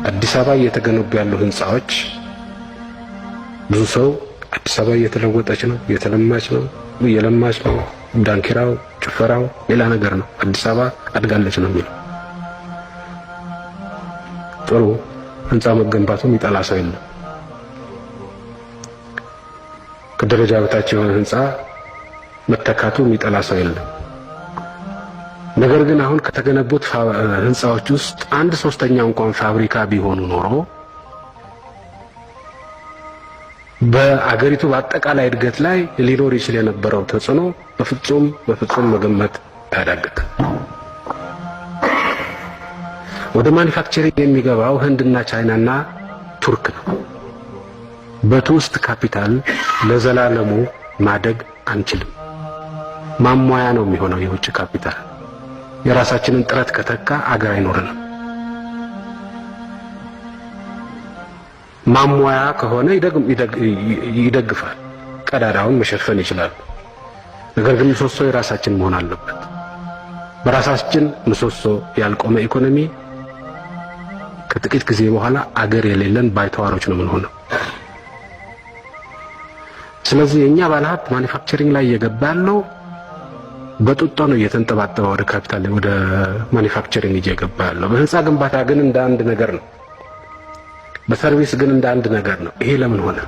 አዲስ አበባ እየተገነቡ ያሉ ህንፃዎች፣ ብዙ ሰው አዲስ አበባ እየተለወጠች ነው፣ እየተለማች ነው፣ እየለማች ነው፣ ዳንኪራው፣ ጭፈራው ሌላ ነገር ነው፣ አዲስ አበባ አድጋለች ነው የሚለው። ጥሩ፣ ህንፃ መገንባቱ የሚጠላ ሰው የለም። ከደረጃ በታች የሆነ ህንፃ መተካቱ የሚጠላ ሰው የለም። ነገር ግን አሁን ከተገነቡት ህንፃዎች ውስጥ አንድ ሶስተኛ እንኳን ፋብሪካ ቢሆኑ ኖሮ በአገሪቱ በአጠቃላይ እድገት ላይ ሊኖር ይችል የነበረው ተጽዕኖ በፍጹም በፍጹም መገመት አያዳግትም። ወደ manufacturing የሚገባው ህንድና ቻይናና ቱርክ ነው። በቱሪስት ካፒታል ለዘላለሙ ማደግ አንችልም። ማሟያ ነው የሚሆነው የውጭ ካፒታል። የራሳችንን ጥረት ከተካ አገር አይኖረንም። ማሟያ ከሆነ ይደግፋል፣ ቀዳዳውን መሸፈን ይችላል። ነገር ግን ምሰሶ የራሳችን መሆን አለበት። በራሳችን ምሰሶ ያልቆመ ኢኮኖሚ ከጥቂት ጊዜ በኋላ አገር የሌለን ባይተዋሮች ነው የምንሆነው። ስለዚህ የኛ ባለሀብት manufacturing ላይ እየገባ ያለው በጡጦ ነው፣ እየተንጠባጠበ ወደ ካፒታል፣ ወደ manufacturing እየገባ ያለው። በህንፃ ግንባታ ግን እንደ አንድ ነገር ነው። በ service ግን እንደ አንድ ነገር ነው። ይሄ ለምን ሆነ?